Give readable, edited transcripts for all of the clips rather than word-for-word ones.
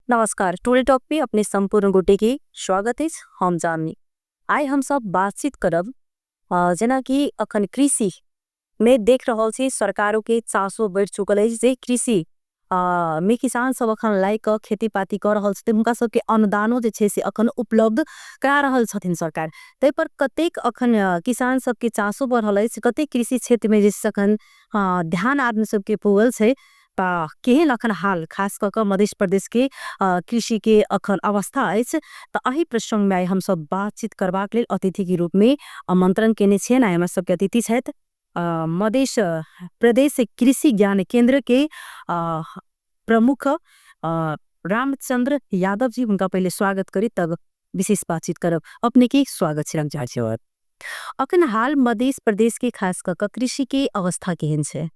नमस्कार, today talk पे अपने संपूर्ण गोटे के स्वागत है। हम जामनी आइ हम सब बातचीत करब जेना कि अखन कृषि में देख रहल छी, सरकारों के चासो बढ़ चुकल है जे कृषि में किसान सब अखन लाइक खेती पाती कर रहल छथिन, हुनका सबके अनुदानो जे छै से अखन उपलब्ध करा रहल छथिन सरकार। ताहि पर कतेक अखन किसान सबके चासो बढ़ल अछि, कतेक कृषि क्षेत्र में जे अखन ध्यान आदमी सबके पुगल छै, केहन अखन हाल खास कऽ मध्य प्रदेश के कृषि के अखन अवस्था अछि, तऽ एहि प्रसंग में आइ हम सब बातचीत करबाक लेल अतिथि के रूप में आमंत्रण केने छियनि। आइ हमरा सबके अतिथि छथि मध्य प्रदेश कृषि ज्ञान केंद्र के प्रमुख रामचंद्र यादव जी। उनका पहले स्वागत करी तब विशेष बातचीत करब। अपने के स्वागत छै रामचंद्र। अखन हाल मध्य प्रदेश के खास कऽ कृषि के अवस्था केहन छै?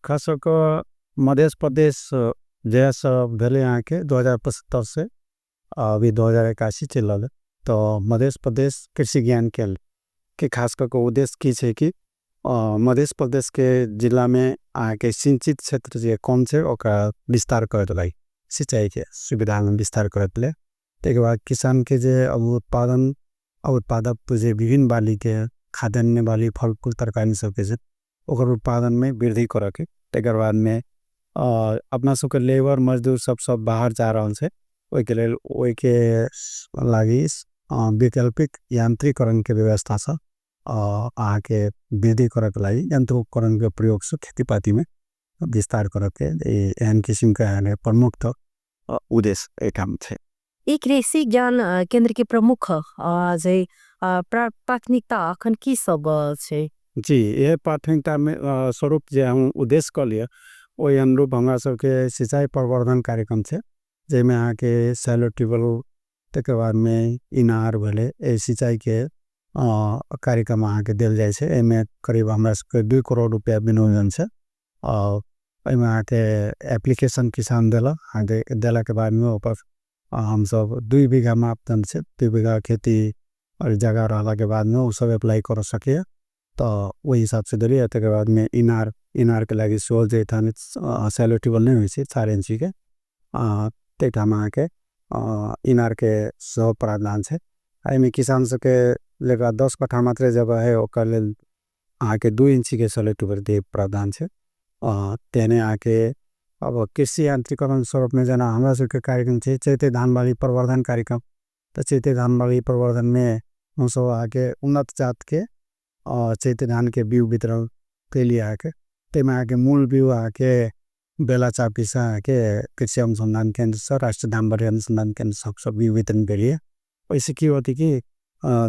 खास कऽ मध्य प्रदेश जैसा भेलै अहाँके 2075 से अभी 2081 चलि रहल, तऽ मध्य प्रदेश कृषि ज्ञान केन्द्र के खास कऽ उद्देश्य की छै कि मध्य प्रदेशके जिलामे अहाँके सिंचित क्षेत्र जे कम छै ओकरा विस्तार करैत लागि, सिंचाइके सुविधामे विस्तार करैत ले। ताहिके बाद किसानके जे उत्पादन उत्पादक जे विभिन्न बालीके खाद्यान्न बाली फल फूल तरकारी सबके छै ओकर उत्पादनमे वृद्धि करऽके। तकर बादमे अपना सबके लेबर मजदूर सब सब बाहर जा रहल छै, ओहिके लेल ओहिके लागि वैकल्पिक यांत्रिकरणके व्यवस्थासँ अहाँके वृद्धि करऽके लागि यंत्रोपकरणके प्रयोगसँ खेतीपातीमे विस्तार करऽके, एहन किसिमके अहाँके प्रमुख तऽ उद्देश्य एहिठाम छै। ई कृषि ज्ञान केंद्र के प्रमुख जे प्राथमिकता अखन की सब छै? जी, यह प्राथमिकता में स्वरूप जे हम उद्देश्य कऽ लिअ ओहि अनुरूप हमरा सबके सिंचाई प्रवर्धन कार्यक्रम छै, जाहिमे अहाँके सैलो ट्यूबवेल तकर बादमे इनार भेलै, एहि सिंचाइके कार्यक्रम अहाँके देल जाइ छै। एहिमे करीब हमरा सबके 2 करोड़ रुपैआ विनियोजन छै। एहिमे अहाँके एप्लीकेशन किसान देलक, अहाँके देलाके बादमे ओकर हमसब 2 बीघा मापदण्ड छै, 2 बीघा खेती और जगह रहलाके बादमे ओ सब अप्लाई कर सकैए, तऽ ओहि हिसाबसँ देलियै। तकर बादमे इनार, इनारके लागि सेहो जाहिठाम सैलो ट्यूबवेल नहि होइ छै 4 इंचीके ताहिठाम अहाँके इनारके सेहो प्रावधान छै। एहिमे किसान सबके जकरा 10 कट्ठा मात्रे जगह है ओकर लेल अहाँके 2 इंचीके सैलो ट्यूबवेल के प्रावधान छै। तेहने अहाँके अब कृषि यांत्रिकरण स्वरूपमे जेना हमरा सबके कार्यक्रम छै चैते धान बाली प्रवर्धन कार्यक्रम, तऽ चैते धान बाली प्रवर्धनमे हमसब अहाँके उन्नत जातके चैते धानके बीउ वितरण कैलियै अहाँके। ताहिमे अहाँके मूल बीउ अहाँके बेला चापीसँ अहाँके कृषि अनुसन्धान केन्द्रसँ राष्ट्रीय धान बाली अनुसन्धान केन्द्र सबसँ बीउ वितरण कैलियै। ओहिसँ की होतै कि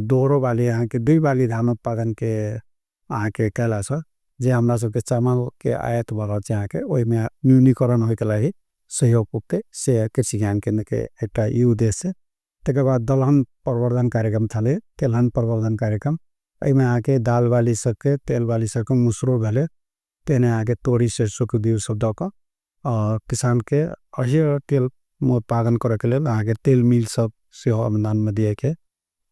दोहरो बाली अहाँके 2 बाली धान उत्पादनके अहाँके कयलासँ जे हमरा सबके चामलके आयात भऽ रहल छै अहाँके ओहिमे न्यूनीकरण होइके लागि सहयोग पुगतै, से कृषि ज्ञान केन्द्रके एकटा ई उद्देश्य छै। तकर बाद दलहन प्रवर्धन कार्यक्रम छलै, तेलहन प्रवर्धन कार्यक्रम, एहिमे अहाँके दाल बाली सबके तेल बाली सबके मुसरो भेलै, तेहने अहाँके तोरी सरसोके बीउ सब दऽ कऽ किसानके अहियर तेल उत्पादन करैके लेल अहाँके तेल मिल सब सेहो अनुदानमे दिएके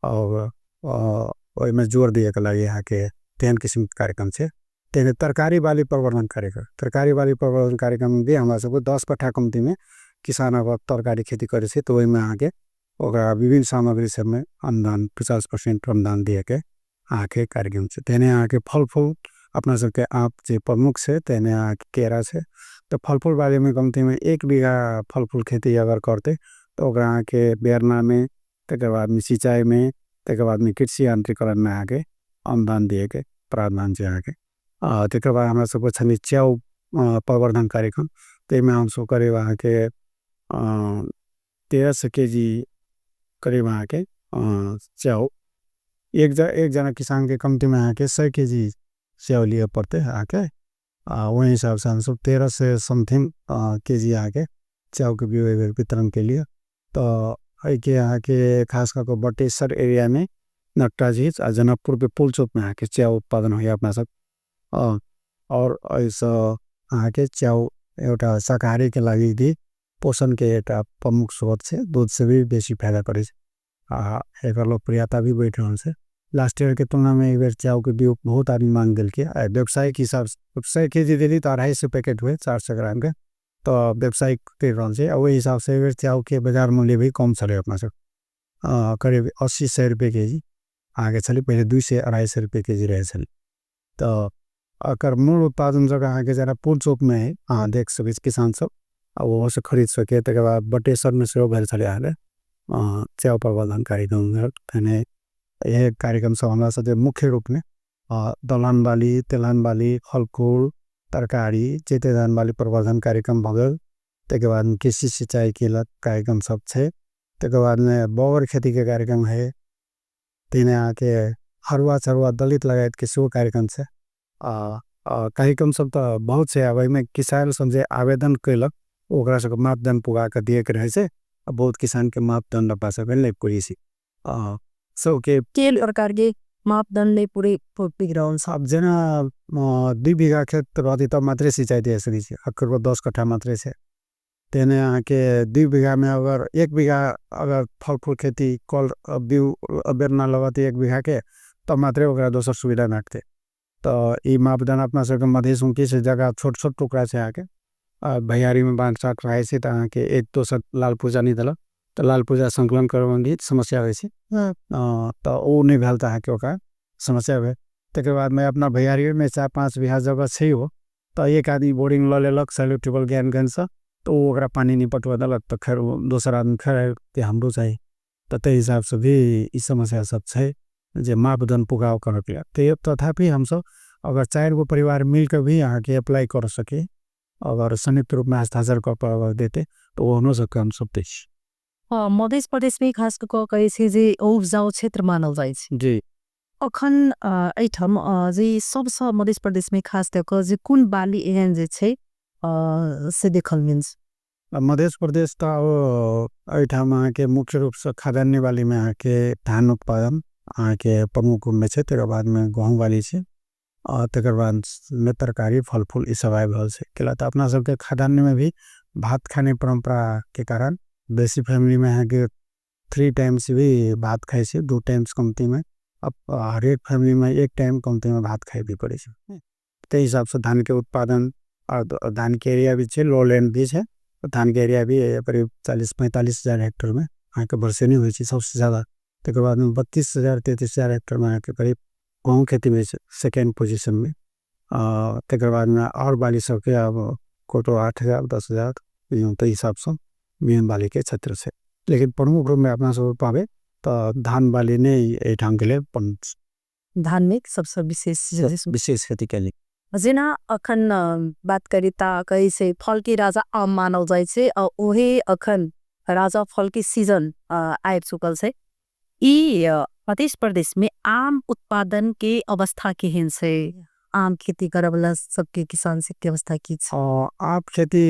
आओर ओहिमे जोर दिएके लागि अहाँके तेहन किसिमके कार्यक्रम छै। तेहने तरकारी बाली प्रवर्धन कार्यक्रम, तरकारी बाली प्रवर्धन कार्यक्रम भी हमरा सबके 10 कट्ठा कम्तीमे किसान अगर तरकारी खेती करै छै तऽ ओहिमे अहाँके ओकरा विभिन्न सामग्री सबमे अनुदान 50% अनुदान दिएके अहाँके कार्यक्रम छै। तेहने अहाँके फलफूल अपना सबके आँप जे प्रमुख छै, तेहने अहाँके केरा छै, तऽ फलफूल बालीमे कम्तीमे 1 बीघा फलफूल खेती अगर करतै तऽ ओकरा अहाँके बेरनामे, तकर बादमे सिँचाइमे, तकर बादमे कृषि यांत्रिकरणमे अहाँके अनुदान दिएके प्रावधान छै अहाँके। तकर बाद हमरा सबके छलै च्याउ प्रवर्धन कार्यक्रम, ताहिमे हमसब करीब अहाँके 1300 केजी करीब अहाँके च्याउ एक जना किसानके कम्तीमे अहाँके 100 केजी च्याउ लिअ पड़तै अहाँके, ओहि हिसाबसँ हमसब 1300 समथिंग केजी अहाँके च्याउके बीउ एहिबेर वितरण केलियै। तऽ एहिके अहाँके खास कऽ कऽ बटेसर एरियामे नकटा झील आ जनकपुरके पुलचोकमे अहाँके च्याउ उत्पादन होइए अपना सब, आओर एहिसँ अहाँके च्याउ एउटा शाकाहारीके लागि भी पोषणके एउटा प्रमुख स्रोत छै, दूधसँ भी बेसी फायदा करै छै आ एकर लोकप्रियता भी बढ़ि रहल छै। लास्ट ईयरके तुलनामे एहिबेर च्याउके बीउ बहुत आदमी माँग देलकै, आ व्यवसायिक हिसाबसँ 100 केजी देली तऽ 250 पैकेट हुए 400 ग्रामके। तऽ व्यवसायिक करि रहल छै। आ ओहि हिसाबसँ एहिबेर च्याउके बाजार मूल्य भी कम छलै अपना सब, करीब 80-100 रुपैए केजी अहाँके छलै, पहिले 200 250 रुपैए केजी रहै छलै। तऽ एकर मूल उत्पादन जगह अहाँके जेना पुलचोकमे हइ, अहाँ देख सकै छी किसानसब आ ओहोसँ खरीद सकैए। तकर बाद बटेसरमे सेहो भेल छलै अहाँके च्याउ प्रवर्धन कार्यक्रम। तहने इएह कार्यक्रम सब हमरा सबके मुख्य रूपमे दलहन बाली, तेलहन बाली, फलफूल, तरकारी, जते धान बाली प्रवर्धन कार्यक्रम भऽ गेल। ताहिके बाद कृषि सिँचाइके कार्यक्रम सब छै। तकर बादमे बगर खेतीके कार्यक्रम हइ। तहिना अहाँके हरुआ चरुआ दलित लगायतके सेहो कार्यक्रम छै। कार्यक्रम सब तऽ बहुत छै। आब एहिमे किसान सब जे आवेदन कयलक ओकरा सबके मापदण्ड पुगा कऽ दियैके रहै छै। आ बहुत किसानके मापदण्ड अपना सबके नहि पुरै छै सबके। के प्रकारके मापदण्ड नहि पूरे रहल छै? आब जेना 2 बीघा खेत रहतै तब मात्रे सिंचाइ दे सकै छै, आ ककरो 10 कट्ठा मात्रे छै। तेहने अहाँके 2 बीघामे अगर 1 बीघा अगर फल फूल खेती कल बिउ बेरना लगतै 1 बीघाके, तब मात्रे ओकरा दोसर सुविधा भेटतै। तऽ ई मापदण्ड अपना सबके मधेशमे की छै, जगह छोट छोट टुकड़ा छै अहाँके, भैयारीमे बाँट चाँट रहै छै, तऽ अहाँके एक दोसर लाल पूजा नहि देलक तऽ लाल पूजा संकलन करबमे भी समस्या होइ छै। तऽ ओ नहि भेल तऽ अहाँके ओकरा समस्या भेल। तकर बादमे अपना भैयारीमे 4-5 बीघा जगह छै हो, तऽ एक आदमी बोरिंग लऽ लेलक सैलो ट्यूबवेल ज्ञानगंजसँ, तऽ ओ ओकरा पानि नहि पटबऽ देलक, तऽ खैर ओ दोसर आदमी खैर हमरो चाही। तऽ ताहि हिसाबसँ भी ई समस्या सब छै जे मापदण्ड पुगाव करऽके लेल। तैयो तथापि हमसब अगर 4 गो परिवार मिलके भी अहाँके अप्लाई कर सकी, अगर संयुक्त रूपमे हस्ताक्षर कऽ कऽ अगर देतै तऽ ओहनो सबके हमसब दै छी। हँ, मध्य प्रदेशमे खास कऽ कहै छै जे उपजाउ क्षेत्र मानल जाइ छै जी। अखन एहिठाम जे सबसँ मध्य प्रदेशमे खास कऽ कऽ जे कुन बाली एहन जे छै से देखल गेल छै? मध्य प्रदेश तऽ एहिठाम अहाँके मुख्य रूपसँ खाद्यान्न बालीमे अहाँके धान उत्पादन अहाँके प्रमुख रूपमे छै, तकर बादमे गहूँम बाली छै, आ तकर बादमे तरकारी फलफूल ई सब आबि रहल छै। कैला तऽ अपना सबके खाद्यान्नमे भी भात खाने परम्पराके कारण बेसी फैमिलीमे अहाँके 3 टाइम्स भी भात खाइ छै, 2 टाइम्स कमतीमे, अब हरेक फैमिलीमे 1 टाइम कमतीमे भात खाइबे पड़ै छै। ताहि हिसाबसँ धानके उत्पादन आ धानके एरिया भी छै, लो लैंड भी छै, धानके एरिया भी करीब 40-45 हजार हेक्टरमे अहाँके वर्षेनी होइ छै सबसँ ज्यादा। तकर बादमे 32 हजार 33 हजार हेक्टरमे अहाँके करीब गहूँम खेती होइ छै सेकेंड पोजिशनमे। तकर बादमे आओर बाली सबके आब कोटो 8 हजार 10 हजार ताहि हिसाबसँ मेन बालीके क्षेत्र छै। लेकिन प्रमुख रूपमे अपना सब पाबै तऽ धान बाली नै एहिठामके लेल प्रमुख। धानमे सबसँ विशेष विशेष खेती कयली। जेना अखन बात करी तऽ कहै छै फलके राजा आम मानल जाइ छै, आ ओहे अखन राजा फलके सीजन आबि चुकल छै। ई मध्य प्रदेशमे आम उत्पादन के अवस्था केहन छै? आम खेती करऽवला सबके किसान सबके अवस्था की छै? आम खेती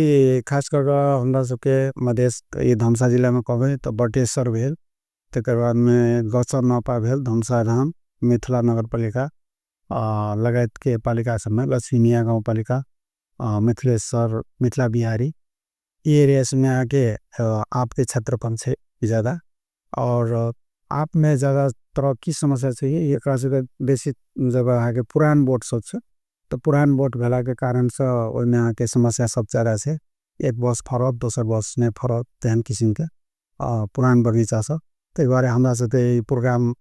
खास कऽ कऽ हमरा सबके मधेश ई धमसा जिलामे कहबै तऽ बटेसर भेल, तकर बादमे गौचर नौपा भेल, धमसा धाम, मिथिला नगरपालिका लगायतके पालिका सबमे, लक्ष्मीनिया गाउँपालिका, मिथिलेश्वर, मिथिला बिहारी, ई एरिया सबमे अहाँके आमके क्षेत्रफल छै ज्यादा। आओर आममे ज्यादातर की समस्या छै, एकरा सबके बेसी जब अहाँके पुरान बोट सब छै तऽ पुरान बोट भेलाके कारणसँ ओहिमे अहाँके समस्या सब ज्यादा छै। एक वर्ष फरत दोसर वर्ष नहि फरत, तेहन किसिमके पुरान बगैँचा सब। ताहि दुआरे हमरा सबके ई प्रोग्राम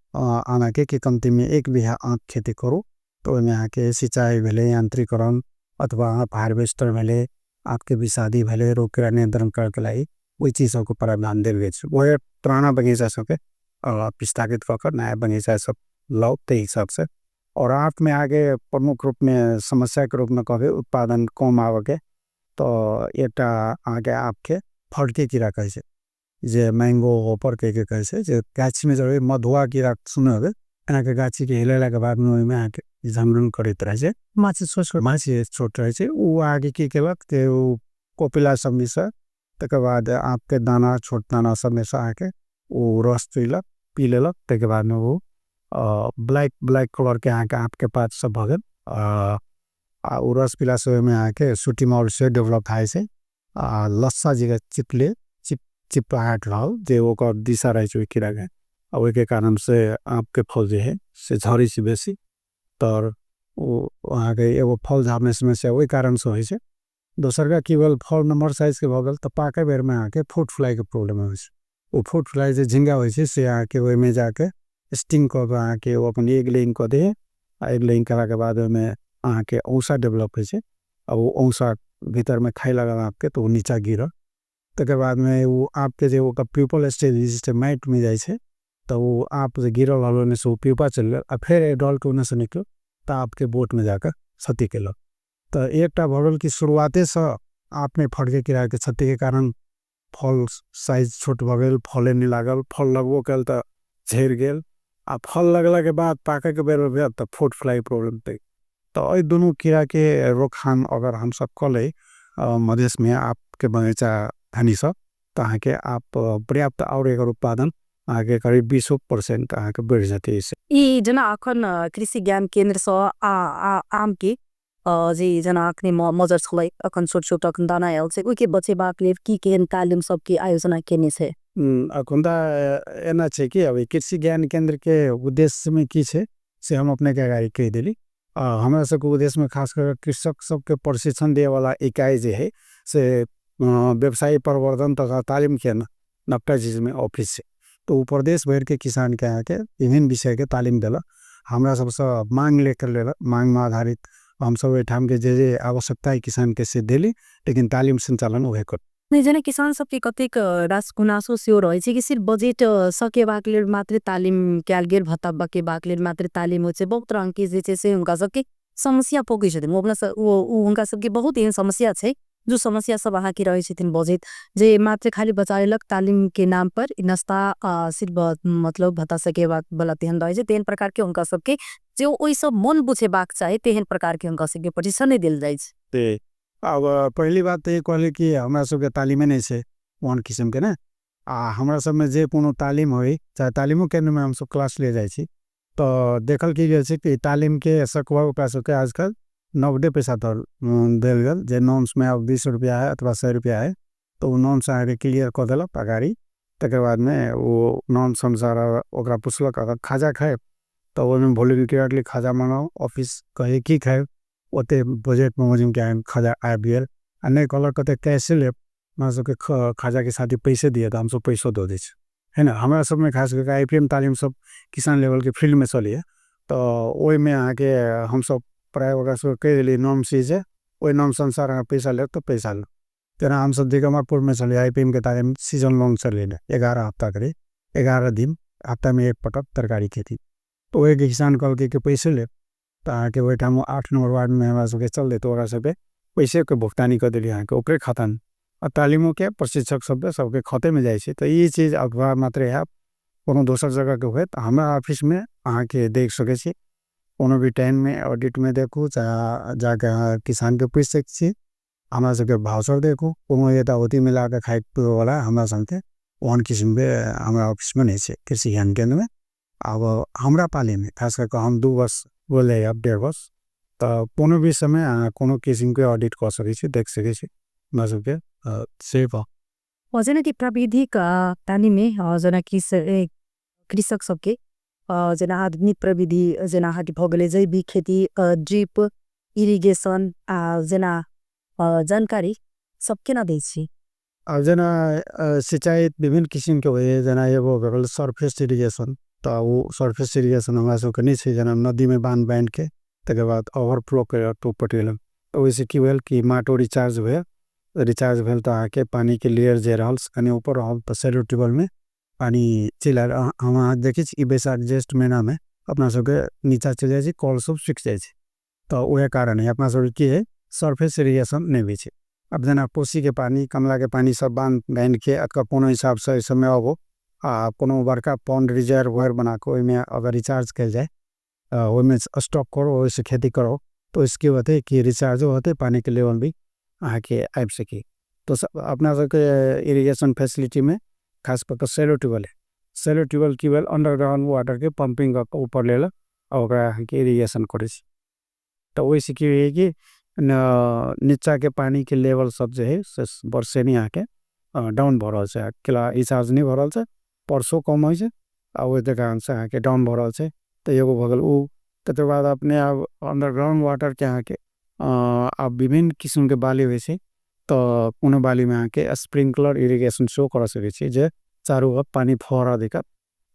आनाके कि कम्तीमे 1 बीघा आँख खेती करू, तऽ ओहिमे अहाँके सिंचाइ भेलै, यांत्रिकरण अथवा हार्वेस्टर भेलै, आँखके विषादी भेलै, रोग कीड़ा नियंत्रण करैके लागि ओहि चीज सबके प्रावधान देल गेल छै। ओहे पुराना बगैँचा सबके विस्थापित कऽ कऽ नया बगैँचा सब लाउ ताहि हिसाबसँ। आओर आँखमे अहाँके प्रमुख रूपमे समस्याके रूपमे कहबै उत्पादन कम आबऽके तऽ एकटा अहाँके आँखके फड़के कीड़ा कहै छै, जे मैंगो होपर कहिके कहै छै, जे गाछीमे जब मधुआ कीड़ा सुनने हेबै, एनाके गाछीके हिलेलाके बादमे ओहिमे अहाँके झमरन करैत रहै छै, माछी छोट छोट, माछी छोट रहै छै। ओ अहाँके की केलक जे ओ कोपिला सबमेसँ तकर बाद आँखके दाना छोट दाना सबमेसँ अहाँके ओ रस पीलक, पी लेलक, ताहिके बादमे ओ ब्लैक ब्लैक कलरके अहाँके आँखके पात सब भऽ गेल। आ ओ रस पीलासँ ओहिमे अहाँके सुटी माउल से डेवलप भए जाइ छै, आ लस्सा जकाँ चिपले चिप चिपराहट रहल जे ओकर दिशा रहै छै ओहि कीड़ाके, आ ओहिके कारणसँ आँखके फल जे हइ से झरै छै बेसी। तर ओ अहाँके एगो फल झाड़ने समस्या ओहि कारणसँ होइ छै। दोसरका की भेल, फल नम्हर साइजके भऽ गेल तऽ पाकै बेरमे अहाँके फ्रूट फ्लाइके प्रॉब्लम होइ छै। ओ फ्रूट फ्लाई जे झिङ्गा होइ छै से अहाँके ओहिमे जाके स्टिंग कऽ कऽ अहाँके ओ अपन एग लेइंग कऽ दै है, आ एग लेइंग केलाके बाद ओहिमे अहाँके औसा डेवलप होइ छै, आ ओ औसा भीतरमे खाइ लागल आँपके तऽ ओ नीचा गिरल। तकर बादमे ओ आँपके जे ओकर प्यूपल स्टेज जे छै माटिमे जाइ छै, तऽ ओ आँप जे गिरल रहल ओहिमेसँ ओ प्यूपा चलि गेल आ फेर एडल्ट ओन्नेसँ निकलल तऽ आँपके बोटमे जाकऽ क्षति केलक। तऽ एकटा भऽ गेल कि शुरुआतेसँ आँपमे फड़के कीड़ाके क्षतिके कारण फल साइज छोट भऽ गेल, फले नहि लागल, फल लगबो कयल तऽ झड़ि गेल, आ फल लगलाके बाद पाकैके बेर भेल तऽ फ्रूट फ्लाई प्रॉब्लम। तऽ एहि दुनू कीड़ाके रोकथाम अगर हमसब कऽ लै मधेशमे आँपके बगैचा धनीसँ, तऽ अहाँके आँप पर्याप्त आओर एकर उत्पादन अहाँके करीब 20% अहाँके बढ़ि जेतै एहिसँ। ई जेना अखन कृषि ज्ञान केन्द्रसँ आमके जे जेना अखने मजर छलै, अखन छोट छोट अखन दाना आयल छै, ओहिके बचेबाक लेल की केहन तालिम सबके आयोजना केने छै? अखन तऽ एना छै कि अभी कृषि ज्ञान केन्द्रके उद्देश्यमे की छै से हम अपनेके अगाडि कहि देली। हमरा सबके उद्देश्यमे खास कऽ कृषक सबके प्रशिक्षण दिएवला इकाइ जे है से व्यवसाय प्रवर्धन तथा तालिम केन्द्र नवका चीजमे ऑफिस छै, तऽ ओ प्रदेश भरिके किसानके अहाँके विभिन्न विषयके तालिम देलक। हमरा सबसँ माँग लेकर लेलक, माँगमे आधारित हमसब एहिठामके जे जे आवश्यकता है किसानके से देली, लेकिन तालिम सञ्चालन उहे कर। नहि, जेना किसान सबके कतेक रास गुनासो सेहो रहै छै कि सिर्फ बजेट सकेबाक लेल मात्रै तालिम कयल गेल, भत्ता बकेबाक लेल मात्रै तालिम होइ छै, बहुत रङ्गके जे छै से हुनका सबके समस्या पोकै छथिन। ओ अपना ओ हुनका सबके बहुत एहन समस्या छै जो समस्या सब अहाँके रहै छथिन बजैत, जे मात्र खाली बचा लेलक तालिम के नाम पर नस्ता सिर्फ मतलब भत्ता सकेबाक बला तेहन रहै छै, तेहन प्रकार के हुनका सबके जे ओहिसँ मन बुझेबाक चाही तेहन प्रकार के हुनका सबके प्रशिक्षण नहि देल जाइ छै। अब पहिली बात तऽ ई कहली कि हमरा सबके तालिमे नहि छै ओहन किसिमके ने, आ हमरा सबमे जे कोनो तालिम होइ चाहे तालिमो केन्द्रमे हमसब क्लास ले जाइ छी तऽ देखल की गेल छै कि तालिमके सकबा ओकरा सबके आजकल नगदे पैसा देल गेल, जे नॉर्म्समे आब 20 रुपैआ है अथवा 100 रुपैआ है तऽ ओ नॉर्म्स अहाँके क्लियर कऽ देलक अगाडि। तकर बादमे ओ नॉर्म्स अनुसार ओकरा पुछलक अगर खाजा खाएब तऽ ओहिमे वोलेंटियरली खाजा मङ्गाउ, ऑफिस कहै की खाएब ओते बजट बमोजिमके अहाँके खाजा आबि गेल, आ नहि कहलक कते कैशे लेब, हमरा सबके खाजाके साथ पैसे दिअ तऽ हमसब पैसो दऽ दै छी, है ने। हमरा सबमे खास कऽ कऽ I P M तालिम सब किसान लेवलके फील्डमे चलैए, तऽ ओहिमे अहाँके हमसब प्रायः ओकरा सबके कहि देलियै नॉर्म्स ई छै, ओहि नॉर्म्स अनुसार अहाँ पैसा लेब तऽ पैसा लेब। तेना हमसब दिगम्बरपुरमे छलियै, I P M के तालिम सीजन लॉन्ग चललै रहै, 11 हप्ताके रहै, 11 दिन, हप्तामे 1 पटक तरकारी खेती। तऽ ओहिके किसान कहलकै कि पैसे लेब, तऽ अहाँके ओहिठाम 8 नम्बर वार्डमे हमरा सबके चललै तऽ ओकरा सबके पैसेके भुगतानी कऽ देलियै अहाँके ओकरे खातामे, आ तालिमोके प्रशिक्षक सबके सबके खातेमे जाइ छै। तऽ ई चीज अफवाह मात्रे हैत, कोनो दोसर जगहके होयत। हमरा ऑफिसमे अहाँके देख सकै छी, कोनो भी टाइममे ऑडिटमे देखू, चाहे जाके अहाँ किसानके पूछि सकै छी, हमरा सबके भावसर देखू, कोनो एता ओती मिलाकऽ खाइ पिबैवला हमरा सङ्गे ओहन किसिमके हमरा ऑफिसमे नहि छै कृषि ज्ञान केन्द्रमे। आब हमरा पालीमे खास कऽ कऽ हम 2 वर्ष बोललै आब 1.5 वर्ष, तऽ कोनो भी समय अहाँ कोनो किसिमके ऑडिट कऽ सकै छी, देख सकै छी हमरा सबके सेफ। जेनाकि प्राविधिक तालिममे जेनाकि कृषक सबके जेना आधुनिक प्रविधि जेना अहाँके भऽ गेलै जैविक खेती, ड्रिप इरिगेशन जेना जानकारी सब केना दै छी? आब जेना सिंचाई विभिन्न किसिमके होइए, जेना एगो भऽ गेल सरफेस इरिगेशन, तऽ ओ सरफेस इरिगेशन हमरा सबके नहि छै, जेना नदीमे बान्ह बान्हिके तकर बाद ओवरफ्लो कयलक तऽ ओ पटेलक, तऽ ओहिसँ की भेल कि माटो रिचार्ज भेल, रिचार्ज भेल तऽ अहाँके पानिके लेयर जे रहल से कनि ऊपर रहल, तऽ सैलो ट्यूबवेलमे पानि चलि आयल। हम अहाँ देखै छी कि बैसाख ज्येष्ठ महीनामे अपना सबके नीचा चलि जाइ छै, कल सब सुखि जाइ छै, तऽ उएह कारण है अपना सबके की है सरफेस इरिगेशन नहि होइ छै। आब जेना कोसीके पानि, कमलाके पानि सब बान्ह बान्हिके अथवा कोनो हिसाबसँ एहि सबमे अबो, आ कोनो बड़का पॉन्ड रिजर्वर बनाकऽ ओहिमे अगर रिचार्ज कयल जाय, ओहिमे स्टॉक करू, ओहिसँ खेती करू, तऽ ओहिसँ की होतै कि रिचार्जो होतै, पानिके लेवल भी अहाँके आबि सकै। तऽ अपना सबके इरिगेशन फैसिलिटीमे खास कऽ कऽ सैलो ट्यूबवेल है। सैलो ट्यूबवेल की भेल, अंडरग्राउंड वाटरके पम्पिंग कऽ कऽ ऊपर लेलक आ ओकरा अहाँके इरिगेशन करै छै। तऽ ओहिसँ की होइए कि नीचाँके पानिके लेवल सब जे है से वर्षेनी अहाँके डाउन भऽ रहल छै, केला रिचार्ज नहि भऽ रहल छै, वर्षो कम होइ छै आ ओहिके कारणसँ अहाँके डाउन भऽ रहल छै। तऽ एगो भऽ गेल ओ। तकर बाद अपने आब अंडरग्राउंड वाटरके अहाँके आब विभिन्न किसिमके बाली होइ छै, तऽ कोनो बालीमे अहाँके स्प्रिंकलर इरिगेशन सेहो कऽ सकै छी, जे चारू ओर पानि फुहारा दऽ कऽ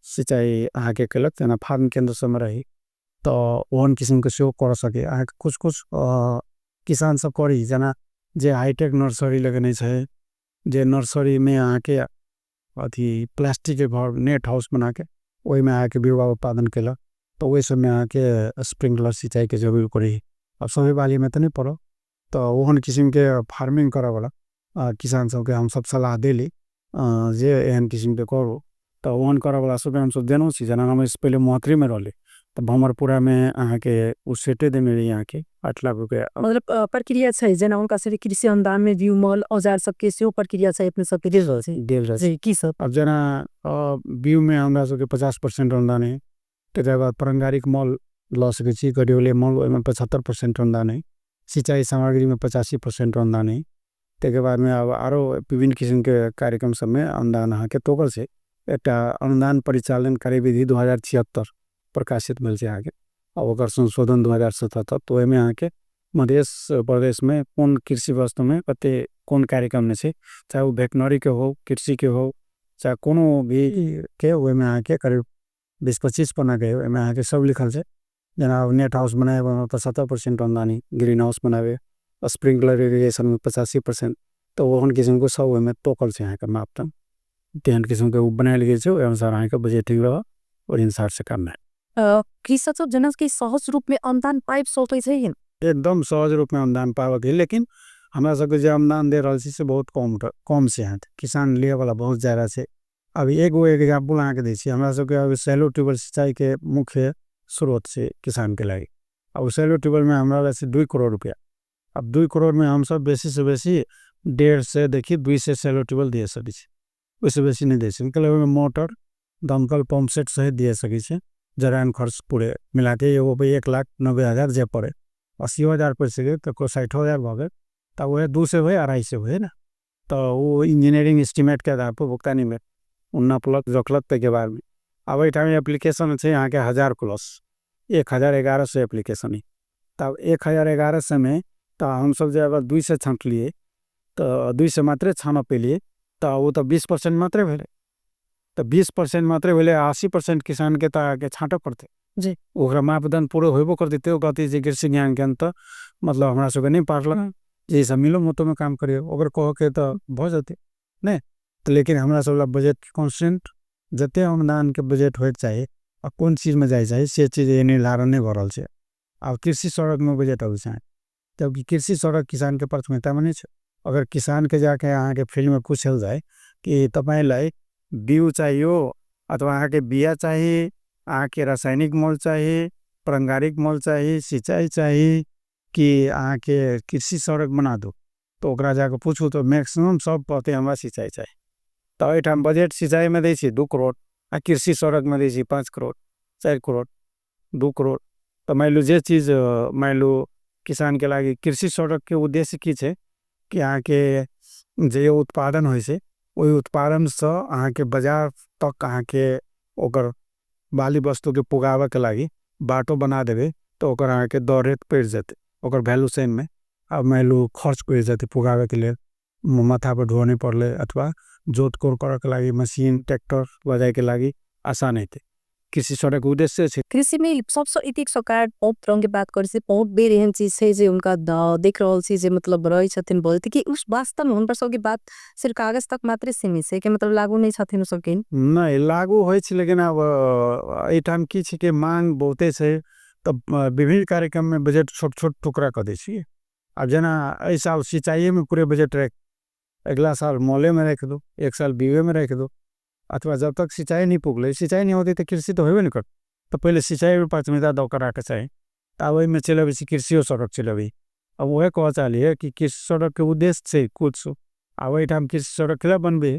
सिँचाइ अहाँके केलक। जेना फार्म केन्द्र सबमे रही तऽ ओहन किसिमके सेहो कऽ सकै अहाँके। किछु किछु किसान सब करी, जेना जे हाईटेक नर्सरी लगेने छै, जे नर्सरीमे अहाँके अथी प्लास्टिकके घर नेट हाउस बनाके ओहिमे अहाँके बिरुवा उत्पादन केलक, तऽ ओहि सबमे अहाँके स्प्रिंकलर सिँचाइके जरूरी पड़ै। आब सभी बालीमे तऽ नहि पड़ल, तऽ ओहन किसिमके फार्मिंग करऽवला किसान सबके हमसब सलाह देली जे एहन किसिमके करू। तऽ ओहन करऽवला सबके हमसब देनहो छी। जेना हम एहिसँ पहिले महोत्तरीमे रहली तऽ भमरपुरामे अहाँके ओ सेटे देने रही अहाँके 8 लाख रुपैआ। मतलब प्रक्रिया छै, जेना हुनका सबके कृषि अनुदानमे बीउ, मल, औजार सबके सेहो प्रक्रिया छै, अपने सबके देल रहल छै? देल रहल छै। की सब? आब जेना बीउमे हमरा सबके 50% अनुदान हइ। तकर बाद प्राङ्गारिक मल लऽ सकै छी, गडियौले मल, ओहिमे 75% अनुदान हइ। सिँचाइ सामग्रीमे 85% अनुदान हइ। ताहिके बादमे आब आरो विभिन्न किसिमके कार्यक्रम सबमे अनुदान अहाँके तोकल छै। एकटा अनुदान परिचालन कार्यविधि 2076 प्रकाशित भेल छै अहाँके, आ ओकर संशोधन 2077। तऽ ओहिमे अहाँके मधेश प्रदेशमे कोन कृषि वस्तुमे कते कोन कार्यक्रममे छै, चाहे ओ भेटनरीके हो, कृषिके हो, चाहे कोनो भी के, ओहिमे अहाँके करीब 20-25 पन्नाके ओहिमे अहाँके सब लिखल छै। जेना नेट हाउस बनाबै, ओहिमे 75% अनुदान, ग्रीन हाउस बनाबै, स्प्रिंकलर इरिगेशनमे 85%, तऽ ओहन किसिमके सब ओहिमे तोकल छै अहाँके मापदण्ड। तेहन किसिमके ओ बनायल गेल छै, ओहि अनुसार अहाँके बजटिंग रहल, ओहि अनुसारसँ काम भेल। कृषक सब जेना कि सहज रूपमे अनुदान पाबि सकै छै? एकदम सहज रूपमे अनुदान पाबऽके, लेकिन हमरा सबके जे अनुदान दे रहल छी से बहुत कम कम छै अहाँके, किसान लिअवला बहुत ज्यादा छै। अभी एगो एग्जाम्पल अहाँके दै छी। हमरा सबके अभी सैलो ट्यूबवेल सिँचाइके मुख्य स्रोत छै किसानके लागि। आ ओ सैलो ट्यूबवेलमे हमरा लग छै 2 करोड़ रुपैआ। आब 2 करोड़मे हमसब बेसीसँ बेसी 150देखि 200 सैलो ट्यूबवेल दिअ सकै छी, ओहिसँ बेसी नहि दै सकै छी। ओहिमे मोटर, दमकल, पम्प सेट सहित दिअ सकै छी। जड़ान खर्च पूरे मिलाके एगो पे 1,90,000 जे पड़ै, 80,000 पड़ि सकै, ककरो 60,000 भऽ गेल, तऽ वएह 200 होइ, 250 होइ ने, तऽ ओ इंजीनियरिंग एस्टिमेटके आधारपर भुगतानी भेल। ओ नापलक, जोखलक, ताहिके बादमे। आब एहिठाम एप्लीकेशन छै अहाँके 1000 प्लस, 1100 एप्लीकेशन। तब 1100मे तऽ हमसब जे अगर 200 छाँटलियै, तऽ 200 मात्रे छानऽ पेलियै, तऽ ओ तऽ 20% मात्रे भेलै। तऽ 20% मात्रे भेलै, 80% किसानके तऽ अहाँके छाँटऽ पड़तै। ओकरा मापदण्ड पूरा होबो करतै तैयो कहतै जे कृषि ज्ञान केन्द्र तऽ मतलब हमरा सबके नहि पारलक, जे ई सब मिलो मोटोमे काम करियौ, ओकर कहऽके तऽ भऽ जेतै नहि तऽ। लेकिन हमरा सब लग बजट कॉन्स्टेंट, जते अनुदानके बजट होइके चाही आ कोन चीजमे जाइ चाही, से चीज निर्धारण नहि भऽ रहल छै। आब कृषि सड़कमे बजट अबै छै, जबकि कृषि सड़क किसानके प्राथमिकतामे नहि छै। अगर किसानके जाके अहाँके फील्डमे पूछल जाय कि तपाईँलाई बिउ चाहियो अथवा अहाँके बिया चाही, अहाँके रासायनिक मल चाही, प्राङ्गारिक मल चाही, सिँचाइ चाही, कि अहाँके कृषि सड़क बना दू, तऽ ओकरा जाके पूछू तऽ मैक्सिमम सब कहतै हमरा सिँचाइ चाही। तऽ एहिठाम बजट सिँचाइमे दै छै 2 करोड़ आ कृषि सड़कमे दै छै 5 करोड़, 4 करोड़, 2 करोड़। तऽ मानि लू जे चीज, मानि लू किसानके लागि कृषि सड़कके उद्देश्य की छै कि अहाँके जे उत्पादन होइ छै, ओहि उत्पादनसँ अहाँके बजार तक अहाँके ओकर बाली वस्तुके पुगाबऽके लागि बाटो बना देबै तऽ ओकर अहाँके दर रेट बढ़ि जेतै, ओकर वैल्यू चेनमे आब मानि लू खर्च बढ़ि जेतै, पुगाबैके लेल माथापर ढोअ नहि पड़लै अथवा जोत कोड़ करऽके लागि मशीन ट्रैक्टर लऽ जाइके लागि आसान हेतै। कृषि सड़क उद्देश्य छै। कृषिमे सबसँ एतेक सरकार बहुत रंग के बात करै छै, बहुत बेर एहन चीज छै जे हुनका देख रहल छी जे मतलब रहै छथिन बोलते कि उस वास्तवमे हुनकर सबके बात सिर्फ कागज तक मात्रे सीमित छै कि मतलब लागू नहि छथिन ओ सबके? नहि, लागू होइ छै, लेकिन आब एहिठाम की छै कि मांग बहुते छै, तऽ विभिन्न कार्यक्रममे बजट छोट छोट टुकड़ा कऽ दै छियै। आब जेना एहि साल सिँचाइएमे पूरे बजट राखि, अगिला साल मलेमे राखि दू, एक साल बीवेमे राखि दू, अथवा जब तक सिँचाइ नहि पुगलै, सिँचाइ नहि होतै तऽ कृषि तऽ होबे नहि करतै, तऽ पहिले सिँचाइमे प्राथमिकता दऽ कऽ राखऽ चाही। तऽ आब ओहिमे चलि अबै छै, कृषियो सड़क चलि अबै। आब वएह कहऽ चाहलियै कि कृषि सड़कके उद्देश्य छै किछु। आब एहिठाम कृषि सड़क किए बनबै,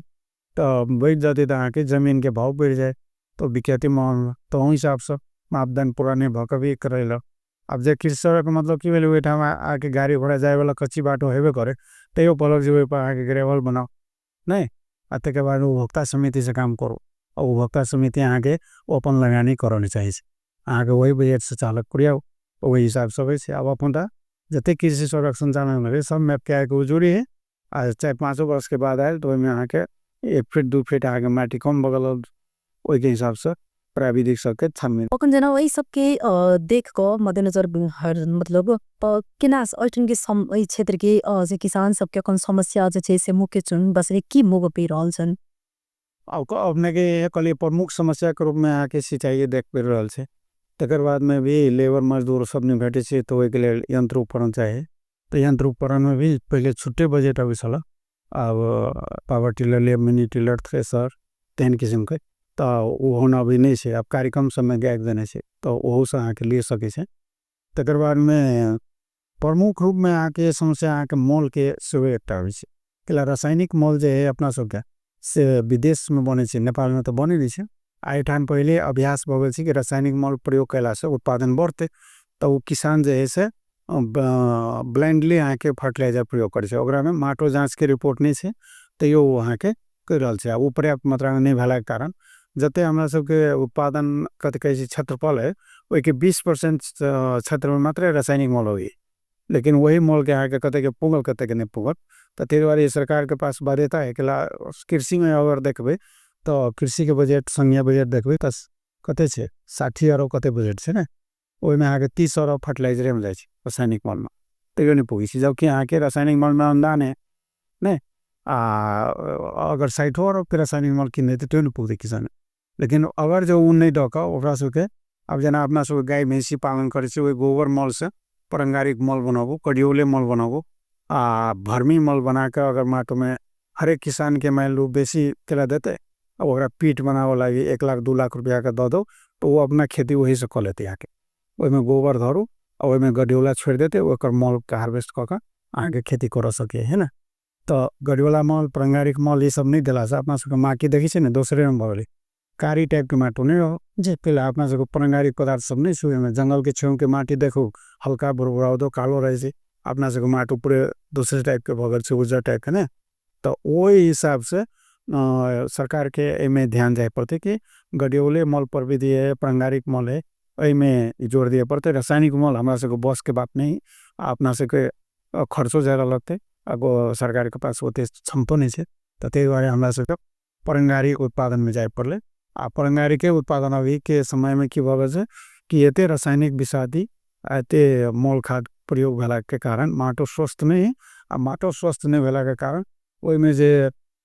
तऽ बढ़ि जेतै तऽ अहाँके जमीनके भाव बढ़ि जायत, तऽ बिकेतै महग, तऽ ओहि हिसाबसँ मापदण्ड पूरा नहि भऽ कऽ भी करेलक। आब जे कृषि सड़कके मतलब की भेलै, ओहिठाम अहाँके गाड़ी घोड़ा जाइवला कच्ची बाटो हेबे करै, तैयो कहलक जे ओहिपर अहाँके ग्रेवल बनाउ नहि, आ ताहिके बाद उपभोक्ता समितिसँ काम करू। आ उपभोक्ता समिति अहाँके ओ अपन लगानी करऽ नहि चाहै छै, अहाँके ओहि बजटसँ चालक पुरियाउ, ओहि हिसाबसँ होइ छै। आब अपन तऽ जतेक कृषि सड़क सञ्चालन भेलै सब मैप के आके ओ जुड़ी है। आ 4-5 वर्षके बाद आयल तऽ ओहिमे अहाँके 1 फीट 2 फीट अहाँके माटि कम भऽ गेल, ओहिके हिसाबसँ प्राविधिक सबके छानबीन। अखन जेना एहि सबके देख कऽ मद्देनजर मतलब केना एहिठाम के एहि क्षेत्र के जे किसान सबके अखन समस्या जे छै से मुख्य चुन बसरे की मोग पड़ि रहल छनि? अपने के कहलियै प्रमुख समस्या के रूप में अहाँके सिंचाई देख पड़ि रहल छै। तकर बाद में भी लेबर मजदूर सब नहि भेटै छै, तऽ ओहिके लेल यंत्र उपकरण चाही। तऽ यंत्र उपकरण में भी पहिले छुट्टे बजट अबै छल, आब पावर टिलर ले, मिनी टिलर, थ्रेसर तेहन किसिमके, तऽ ओहन अभी नहि छै। आब कार्यक्रम सबमे गाबि देने छै, तऽ ओहूसँ अहाँके ले सकै छै। तकर बादमे प्रमुख रूपमे अहाँके समस्या अहाँके मलके सेहो एकटा होइ छै। कैला रासायनिक मल जे है अपना सबके से विदेशमे बनै छै, नेपालमे तऽ बनै नहि छै। आ एहिठाम पहिले अभ्यास भऽ गेल छै कि रासायनिक मल प्रयोग कयलासँ उत्पादन बढ़तै, तऽ ओ किसान जे है से ब्लाइंडली अहाँके फर्टिलाइजर प्रयोग करै छै। ओकरामे माटो जाँचके रिपोर्ट नहि छै, तैयो ओ अहाँके करि रहल छै। आ ओ पर्याप्त मात्रामे नहि भेलाके कारण जते हमरा सबके उत्पादन कथी कहै छै क्षेत्रफल है, ओहिके 20% क्षेत्रमे मात्रे रासायनिक मल होइए, लेकिन वही मलके अहाँके कतेके पुगल कतेके नहि पुगल। तऽ ताहि दुआरे सरकारके पास बाध्यता है कि कृषिमे अगर देखबै तऽ कृषिके बजट संघीय बजट देखबै तऽ कते छै 60 अरब कते बजट छै ने, ओहिमे अहाँके 30 अरब फर्टिलाइजरेमे जाइ छै रासायनिक मलमे, तैयो नहि पुगै छै। जबकि अहाँके रासायनिक मलमे अनुदान है नहि, आ अगर 60 अरबके रासायनिक मल किन देतै तैयो नहि पुगतै किसान। लेकिन अगर जे ओ नहि दऽ कऽ ओकरा सबके आब जेना अपना सबके गाय भैँसी पालन करै छै, ओहि गोबर मलसँ परंगारिक मल बनाबू, कडियोले मल बनाबू आ भर्मी मल बना कऽ अगर माटोमे हरेक किसानके मानि लू बेसी केला देतै, आ ओकरा पीट बनाबऽ लागि 1 लाख 2 लाख रुपैआके दऽ दौ तऽ ओ अपना खेती ओहीसँ कऽ लेतै। अहाँके ओहिमे गोबर धरू आ ओहिमे गड्योला छोड़ि देतै, ओकर मलके हार्वेस्ट कऽ कऽ अहाँके खेती करऽ सकैए, है ने। तऽ गड्योला मल, परंगारिक मल ई सब नहि देलासँ अपना सबके माटी देखै छियै ने दोसरे रङ्ग भऽ गेलै, कारी टाइपके माटो नहि रहल। कैला अपना सबके परंगारिक पदार्थ सब नहि छै ओहिमे। जंगलके छेउके माटी देखू हल्का भुरभुराउदो कालो रहै छै, अपना सबके माटो पूरे दोसरे टाइपके भऽ गेल छै, उज्जर टाइपके ने। तऽ ओहि हिसाबसँ सरकारके एहिमे ध्यान जाय पड़तै कि गड्योले मल प्रविधि है, परंगारिक मल है, एहिमे जोर दिअ पड़तै। रासायनिक मल हमरा सबके बसके बात नहि, आ अपना सबके खर्चो ज्यादा लगतै, आ सरकारके पास ओते क्षमतो नहि छै। तऽ ताहि दुआरे हमरा सबके परंगारिक उत्पादनमे जाय पड़लै। आ परंगारिके उत्पादन अभीके समयमे की भऽ गेल छै कि एते रासायनिक विषादी आ एते मल खाद प्रयोग भेलाके कारण माटो स्वस्थ नहि है, आ माटो स्वस्थ नहि भेलाके कारण ओहिमे जे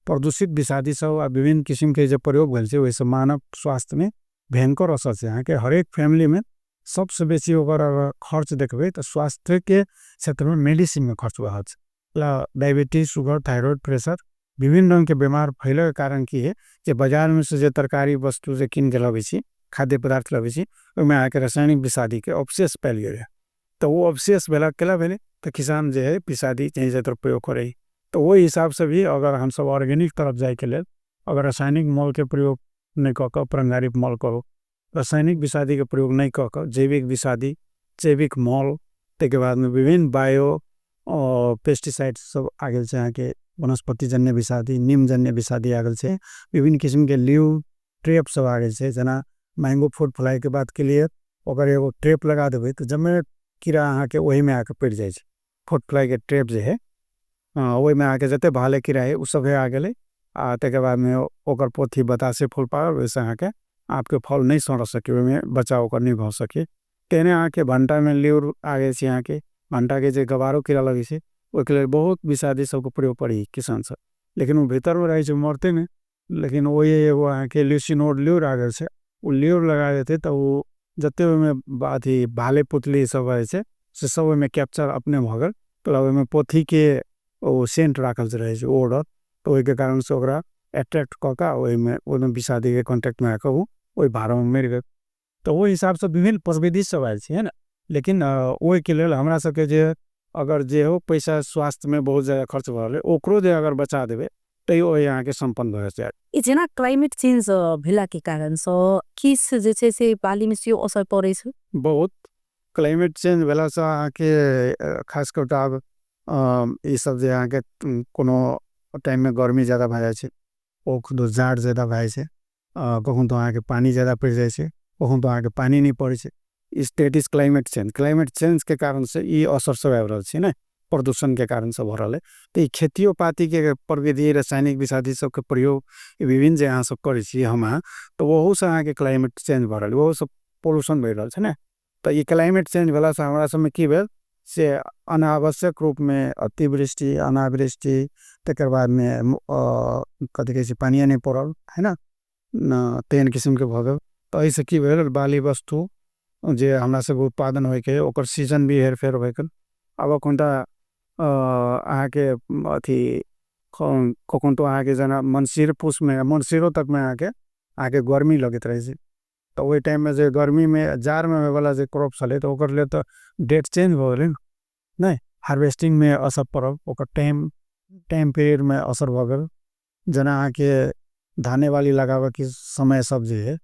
प्रदूषित विषादी सब आ विभिन्न किसिमके जे प्रयोग भेल छै ओहिसँ मानव स्वास्थ्यमे भयंकर असर छै। अहाँके हरेक फैमिलीमे सबसँ बेसी ओकर अगर खर्च देखबै तऽ स्वास्थ्यके क्षेत्रमे मेडिसिनमे खर्च भऽ रहल छै। डायबिटीज, शुगर, थायराइड, प्रेशर विभिन्न रङ्गके बीमार फैलैके कारण की है जे बाजारमे से जे तरकारी वस्तु जे कीनके लबै छी, खाद्य पदार्थ लबै छी, ओहिमे अहाँके रासायनिक विषादीके अवशेष पायल गेलै। तऽ ओ अवशेष भेला केला भेलै तऽ किसान जे है विषादी चाहिँ ज्यादा प्रयोग करै। तऽ ओहि हिसाबसँ भी अगर हमसब ऑर्गेनिक तरफ जाइके लेल अगर रासायनिक मलके प्रयोग नहि कऽ कऽ परंगारिक मल करू, रासायनिक विषादीके प्रयोग नहि कऽ कऽ जैविक विषादी, जैविक मल, ताहिके बादमे विभिन्न बायो पेस्टिसाइड सब आ गेल छै, अहाँके वनस्पतिजन्य विषादी, नीमजन्य विषादी आ गेल छै, विभिन्न किसिमके ल्यू ट्रेप सब आ गेल छै। जेना मैंगो फ्रूट फ्लाइके बात केलिए, ओकर एगो ट्रेप लगा देबै तऽ जम्मे कीड़ा अहाँके ओहिमे आके पड़ि जाइ छै। फ्रूट फ्लाइके ट्रेप जे है ओहिमे अहाँके जते भाले कीड़ा है ओ सभे आ गेलै, आ ताहिके बादमे ओकर पोथी बतासे फूल पारल, ओहिसँ अहाँके आपके फल नहि सड़ सकै, ओहिमे बचाव ओकर नहि भऽ सकै। तेहने अहाँके भण्टामे ल्यूर आ गेल छै, अहाँके भण्टाके जे गवारो कीड़ा लगै छै ओहिके लेल बहुत विषादी सबके प्रयोग करै किसान सब, लेकिन ओ भीतरमे रहै छै मरतै नहि। लेकिन ओहि एगो अहाँके ल्यूसिनोड ल्यूर आ गेल छै, ओ ल्यूर लगा देतै तऽ ओ जते ओहिमे अथी भाले पुतली सब रहै छै से सब ओहिमे कैप्चर अपने भऽ गेल। तऽ ओहिमे पोथीके ओ सेंट राखल रहै छै, ओडर, तऽ ओहिके कारणसँ ओकरा एट्रैक्ट कऽ कऽ ओहिमे विषादीके कॉन्टैक्टमे आकऽ ओ ओहि भाड़ामे मरि गेल। तऽ ओहि हिसाबसँ विभिन्न प्रविधि सब आयल छै, है ने। लेकिन ओहिके लेल हमरा सबके जे अगर जे हो पैसा स्वास्थ्यमे बहुत ज्यादा खर्च भऽ रहलै, ओकरो जे अगर बचा देबै तैयो ओहि अहाँके सम्पन्न भऽ जायत। ई जेना क्लाइमेट चेंज भेलाके कारणसँ किछु जे छै से बालीमे सेहो असर पड़ै छै? बहुत क्लाइमेट चेंज भेलासँ अहाँके खास कऽ कऽ आब ई सब जे अहाँके कोनो टाइममे गर्मी ज्यादा भऽ जाइ छै, कखनो जाड़ ज्यादा भऽ जाइ छै, कखनो तऽ अहाँके पानि ज्यादा पड़ि जाइ छै, कखनो तऽ अहाँके पानि नहि पड़ै छै। State is climate change, climate चेंजके कारणसँ ई असर सब आबि रहल छै ने। प्रदूषणके कारणसँ भऽ रहल अइ। तऽ ई खेतियो पातीके प्रविधि, रासायनिक विषादी सबके प्रयोग विभिन्न जे अहाँ सब करै छी हम अहाँ, तऽ ओहूसँ अहाँके क्लाइमेट चेंज भऽ रहल, ओहूसँ पोल्यूशन बढ़ि रहल छै ने। तऽ ई क्लाइमेट चेंज भेलासँ हमरा सबमे की भेल से अनावश्यक रूपमे अतिवृष्टि, अनावृष्टि, तकर बादमे कथी कहै छै, पानिए नहि पड़ल है ने, तेहन किसिमके भऽ गेल। तऽ एहिसँ की भेल, बाली वस्तु जे हमरा सबके उत्पादन होइके ओकर सीजन भी हेरफेर भऽ गेल। आब एखन तऽ अहाँके अथी कखन तऽ अहाँके जेना मङ्सिर पूसमे, मङ्सिरो तकमे अहाँके गर्मी लगैत रहै छै। तऽ ओहि टाइममे जे गर्मीमे जाड़मे होइवला जे क्रॉप छलै तऽ ओकर लेल तऽ डेट चेंज भऽ गेलै ने, हार्वेस्टिंगमे असर पड़ल, ओकर टाइम पीरियडमे असर भऽ गेल। जेना अहाँके धाने बाली लगाबऽके समय सब जे हइ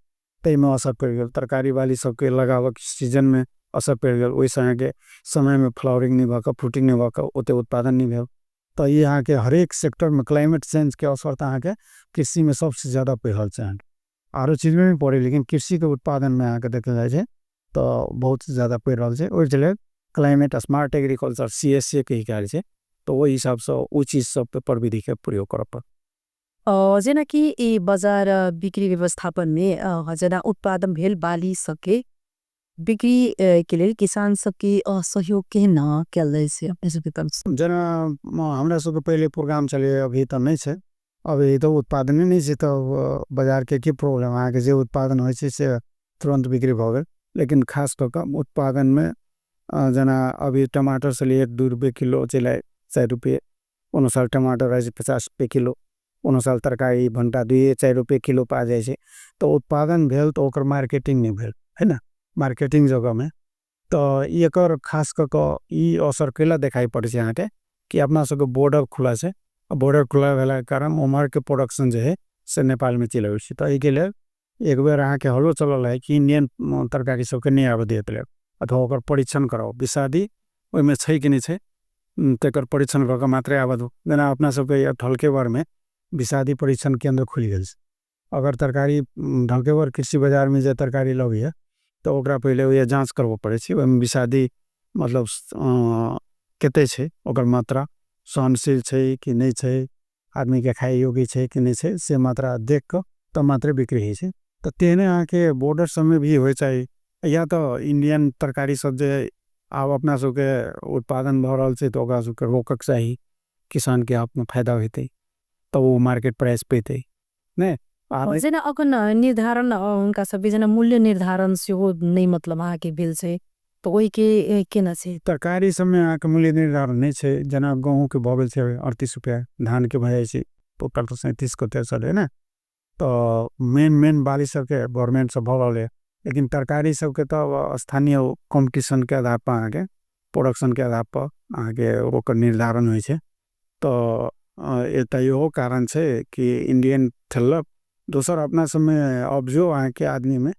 ताहिमे असर पड़ि गेल, तरकारी बाली सबके लगाबऽके सीजनमे असर पड़ि गेल, ओहिसँ अहाँके समयमे फ्लावरिंग नहि भऽ कऽ, फ्रूटिंग नहि भऽ कऽ ओतेक उत्पादन नहि भेल। तऽ ई अहाँके हरेक सेक्टरमे क्लाइमेट चेंजके असर तऽ अहाँके कृषिमे सबसँ ज्यादा पड़ि रहल छै अहाँके। आरो चीजमे भी पड़ै, लेकिन कृषिके उत्पादनमे अहाँके देखल जाइ छै तऽ बहुत ज्यादा पड़ि रहल छै। ओहिके लेल climate smart agriculture CSA कहि कयल छै, तऽ ओहि हिसाबसँ ओ चीज सबके प्रविधिके प्रयोग करऽ पड़त। जेनाकि ई बजार बिक्री व्यवस्थापनमे जेना उत्पादन भेल बाली सबके बिक्री के लेल किसान सबके सहयोग केहन कयल जाइ छै अपने सबके तरफ से? जेना हमरा सबके पहिले प्रोग्राम छलै, अभी तऽ नहि छै, अभी तऽ उत्पादने नहि छै तऽ बजारके की प्रॉब्लम, अहाँके जे उत्पादन होइ छै से तुरन्त बिक्री भऽ गेल। लेकिन खास कऽ कऽ उत्पादनमे जेना अभी टमाटर से लिए 2 रुपये किलो चलि 4 रुपये, कोनो साल टमाटर रहै छै 50 रुपये किलो, कोनो साल तरकारी भण्टा 2-4 रुपये किलो पा जाइ छै। तऽ उत्पादन भेल तऽ ओकर मार्केटिंग नहि भेल है ने, मार्केटिंग जगहमे तऽ एकर खास कऽ कऽ ई असर कैला देखाइ पड़ै छै अहाँके कि अपना सबके बॉर्डर खुला छै, बॉर्डर खुला भेलाके कारण ओम्हरके प्रोडक्शन जे हइ से नेपालमे चलि अबै छै। तऽ एहिके लेल एक बेर अहाँके हलो चलल रहै कि इण्डियन तरकारी सबके नहि आबऽ दिअ लेल, अथवा ओकर परीक्षण कराउ, विषादी ओहिमे छै कि नहि छै तकर परीक्षण कऽ कऽ मात्रे आबऽ दू। जेना अपना सबके ढलकेवरमे विषादी परीक्षण केन्द्र खुलि गेल छै, अगर तरकारी ढलकेवर कृषि बजारमे जे तरकारी लबैए तऽ ओकरा पहिले ओहि जाँच करबऽ पड़ै छै, ओहिमे विषादी मतलब कते छै, ओकर मात्रा सहनशील छै कि नहि छै, आदमीके खाइ योग्य छै कि नहि छै, से मात्रा देख कऽ तब मात्रे बिक्री होइ छै। तऽ तेहने अहाँके बॉर्डर सबमे भी होइ चाही, या तऽ इण्डियन तरकारी सब जे आब अपना सबके उत्पादन भऽ रहल छै तऽ ओकरा सबके रोकक चाही, किसानके अपना फायदा हेतै तब ओ मार्केट प्राइस पेतै नहि। जेना अखन निर्धारण हुनका सबके जेना मूल्य निर्धारण सेहो नहि मतलब अहाँके भेल छै, तऽ ओहिके केना छै? तरकारी सबमे अहाँके मूल्य निर्धारण नहि छै, जेना गहूँके भऽ गेल छै 38 रुपैआ, धानके भऽ जाइ छै ओकर तऽ 37 कते चलै ने। तऽ मेन मेन बाली सबके गवर्नमेन्ट सब भऽ रहलै, लेकिन तरकारी सबके तऽ स्थानीय कॉम्पिटिशनके आधारपर अहाँके प्रोडक्शनके आधारपर अहाँके ओकर निर्धारण होइ छै। तऽ एतऽ इहो कारण छै कि इण्डियन खेललक। दोसर अपना सबमे अबजो अहाँके आदमीमे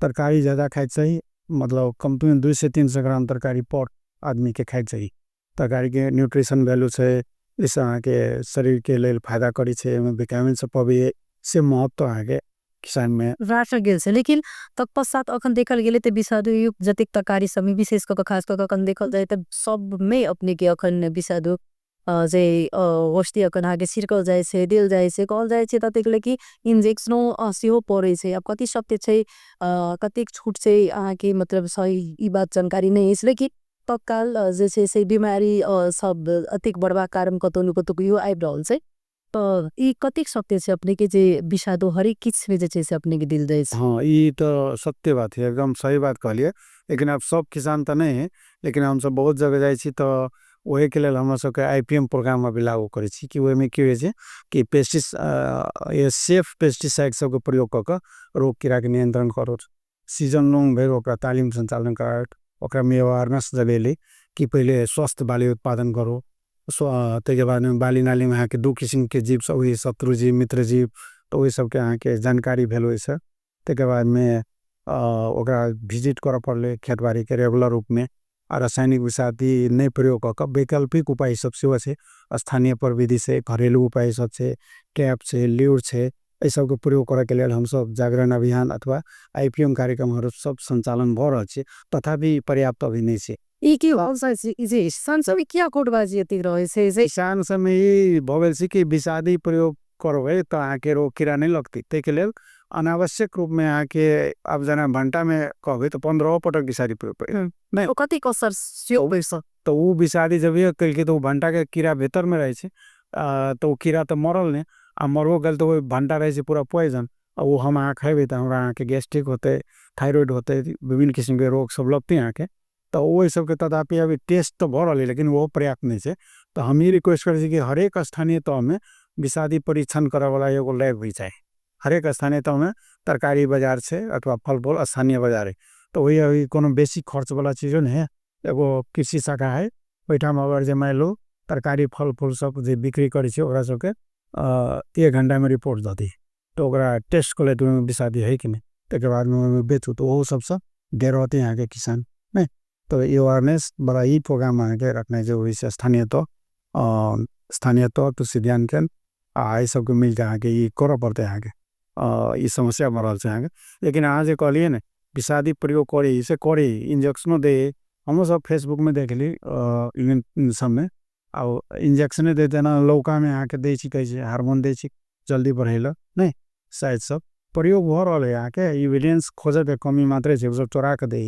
तरकारी ज्यादा खाइके चाही, मतलब कमसँ कम 200-300 ग्राम तरकारी पर आदमीके खाइके चाही। तरकारीके न्यूट्रिशन वैल्यू छै, जाहिसँ अहाँके शरीरके लेल फायदा करै छै, ओहिमे विटामिन सब पबैए, से महत्व अहाँके किसानमे राखल गेल छै। लेकिन तत्पश्चात अखन देखल गेलै तऽ विषादुयुक्त जतेक तरकारी सबमे विशेष कऽ कऽ खास कऽ कऽ अखन देखल जाय तऽ सबमे अपनेके अखन विषादु जे औषधि अखन अहाँके छिड़कल जाइ छै, देल जाइ छै, कहल जाइ छै ततेक ले कि इंजेक्शनो सेहो पड़ै छै। आब कति सत्य छै, कतेक झूठ छै अहाँके मतलब सही ई बात जानकारी नहि अछि, लेकिन तत्काल जे छै से बीमारी सब अतेक बढ़बाक कारण कतौ न कतौ इहो आबि रहल छै। तऽ ई कतेक सत्य छै अपनेके जे विषादु हरेक किछुमे जे छै से अपनेके देल जाइ छै? हँ, ई तऽ सत्य बात है, एकदम सही बात कहलियै। लेकिन आब सब किसान तऽ नहि है, लेकिन हमसब बहुत जगह जाइ छी तऽ ओहिके लेल हमरा सबके IPM programme अभी लागू करै छी कि ओहिमे की होइ छै कि सेफ पेस्टिसाइड सबके प्रयोग कऽ कऽ रोग कीड़ाके नियंत्रण करू। सीजन लॉन्ग भेल ओकरा तालिम सञ्चालन कराओ, ओकरामे अवेयरनेस जगेली कि पहिले स्वस्थ बाली उत्पादन करू, ताहिके बादमे बाली नालीमे अहाँके 2 किसिमके जीव सब होइ, शत्रु जीव मित्र जीव, तऽ ओहि सबके अहाँके जानकारी भेल ओहिसँ। ताहिके बादमे ओकरा विजिट करऽ पड़लै खेतबाड़ीके रेगुलर रूपमे, आ रासायनिक विषादी नहि प्रयोग कऽ कऽ वैकल्पिक उपाय सब सेहो छै, स्थानीय प्रविधि छै, घरेलू उपाय सब छै, कैप छै, ल्यूर छै, एहि सबके प्रयोग करऽके लेल हमसब जागरण अभियान अथवा IPM कार्यक्रमहरू सब सञ्चालन भऽ रहल छै, तथापि पर्याप्त अभी नहि छै। ई की जे किसान सब किया कोटबाजी एतेक रहै छै? किसान सबमे ई भऽ गेल छै कि विषादी प्रयोग करबै तऽ अहाँके रोग कीड़ा नहि लगतै, ताहिके लेल अनावश्यक रूपमे अहाँके आब जेना भण्टामे कहबै तऽ 15 पटक विषादी प्रयोग करै नहि, ओ कतेक असर सेहो ओहिसँ? तऽ ओ विषादी जब केलकै तऽ ओ भण्टाके कीड़ा भीतरमे रहै छै, तऽ ओ कीड़ा तऽ मरल नहि, आ मरबो गेल तऽ ओ भण्टा रहै छै पूरा पॉइजन, आ ओ हम अहाँ खेबै तऽ हमरा अहाँके गैस्ट्रिक होतै, थाइरॉइड होतै, विभिन्न किसिमके रोग सब लगतै अहाँके। तऽ ओहि सबके तथापि अभी टेस्ट तऽ भऽ रहल है, लेकिन ओहो पर्याप्त नहि छै। तऽ हम ई रिक्वेस्ट करै छी कि हरेक स्थानीय तहमे विषादी परीक्षण करऽवला एगो लैब होइ चाही। हरेक स्थानीय तहमे तरकारी बाजार छै अथवा फल फूल स्थानीय बाजार है, तऽ ओहि अभी कोनो बेसी खर्चवला चीजो नहि है, एगो कृषि शाखा है ओहिठाम अगर जे मानि लू तरकारी फल फूल सब जे बिक्री करै छै ओकरा सबके 1 घण्टामे रिपोर्ट दऽ दी, तऽ ओकरा टेस्ट कऽ लेत ओहिमे विषादी है कि नहि, तकर बादमे ओहिमे बेचू, तऽ ओहो सबसँ डेर होतै अहाँके किसान नहि। तऽ ई अवेयरनेस बड़ा ई प्रोग्राम अहाँके रखनाइ जरूरी छै स्थानीय तह, स्थानीय तह कृषि विज्ञान केन्द्र आ एहि सबके मिलके अहाँके ई करऽ पड़तै अहाँके, ई समस्या भऽ रहल छै अहाँके। लेकिन अहाँ जे कहलियै ने विषादी प्रयोग करी से करी, इंजेक्शनो दे, हमहूँ सब फेसबुकमे देखली सबमे, आ इंजेक्शने दै जेना लौकामे अहाँके दै छी, कहै छै हार्मोन दै छी जल्दी बढ़ै लए, नहि शायद सब प्रयोग भऽ रहल है अहाँके, एविडेंस खोजऽके कमी मात्रे छै, ओसब चोरा कऽ दै।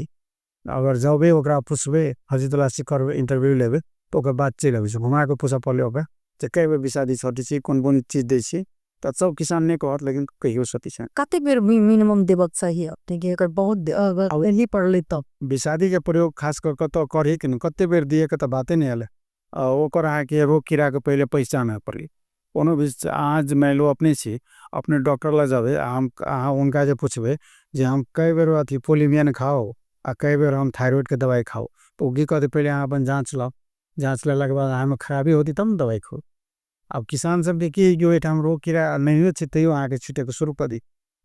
अगर जबै ओकरा पुछबै, हाजिर तलाशी करबै, इंटरव्यू लेबै, तऽ ओकर बात चलि अबै छै, घुमा कऽ पूछऽ पड़लै ओकरा जे कए बेर विषादी छटै छी, कोन कोन चीज दै छी, तऽ सब किसान नहि कहत, लेकिन कहियो सकै छै। कतेक बेर मिनिमम देबक चाही अपनेके अगर बहुत अगर एही पड़लै तब? विषादीके प्रयोग खास कऽ कऽ तऽ करही कि नहि, कतेक बेर दिएके तऽ बाते नहि एलै। ओकर अहाँके रोग कीड़ाके पहिले पहिचान होइ पड़लै। कोनो भी अहाँ जे मानि लू अपने छी, अपने डॉक्टर लग जेबै, अहाँ हुनका जे पुछबै जे हम कए बेर अथी पोलिमियन खाउ आ कए बेर हम थाइरॉइडके दवाइ खाउ, तऽ ओ की कहतै, पहिले अहाँ अपन जाँच लाउ, जाँच लेलाके बाद अहाँमे खराबी होतै तब ने दवाइ खाउ। आब किसान सबके की है कि ओहिठाम रोग कीड़ा नहियो छै तैयो अहाँके छीटैके शुरू कऽ दी।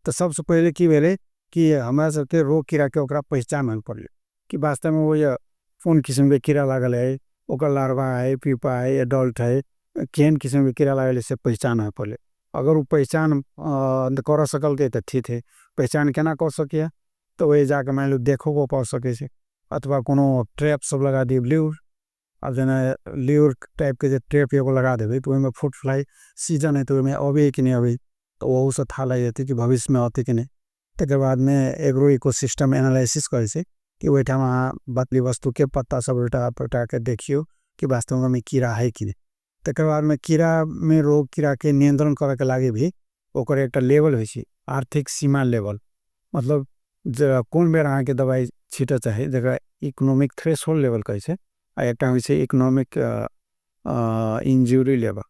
तऽ सबसँ पहिले की भेलै कि हमरा सबके रोग कीड़ाके ओकरा पहिचान होइ पड़लै कि वास्तवमे ओ कोन किसिमके कीड़ा लागल है, ओकर लार्वा है, प्यूपा है, एडल्ट है, केहन किसिमके कीड़ा लागल है से पहिचान होइ पड़लै। अगर ओ पहिचान करऽ सकलकै तऽ ठीक है, पहिचान केना कऽ सकैए तऽ ओहि जाकऽ मानि लिअ देखबो कऽ सकै छै, अथवा कोनो ट्रैप सब लगा दियौ, ल्यूर, आब जेना ल्यूर टाइपके जे ट्रैप एगो लगा देबै तऽ ओहिमे फ्रूट फ्लाई सीजन है तऽ ओहिमे अबै कि नहि अबै, तऽ ओहूसँ थाह लागि जेतै कि भविष्यमे अतै कि नहि। तकर बादमे एग्रो इकोसिस्टम एनालिसिस करै छै कि ओहिठाम अहाँ बदली वस्तुके पत्ता सब उल्टा पुल्टा के देखियौ कि वास्तवमे ओहिमे कीड़ा है कि नहि। तकर बादमे कीड़ामे रोग कीड़ाके नियंत्रण करऽके लागि भी ओकर एकटा लेवल होइ छै, आर्थिक सीमा लेवल, मतलब जे कोन बेर अहाँके दवाइ छीटऽ चाही, जकरा इकोनॉमिक थ्रेशोल्ड लेवल कहै छै, आ एकटा होइ छै इकोनॉमिक इंजुरी लेवल।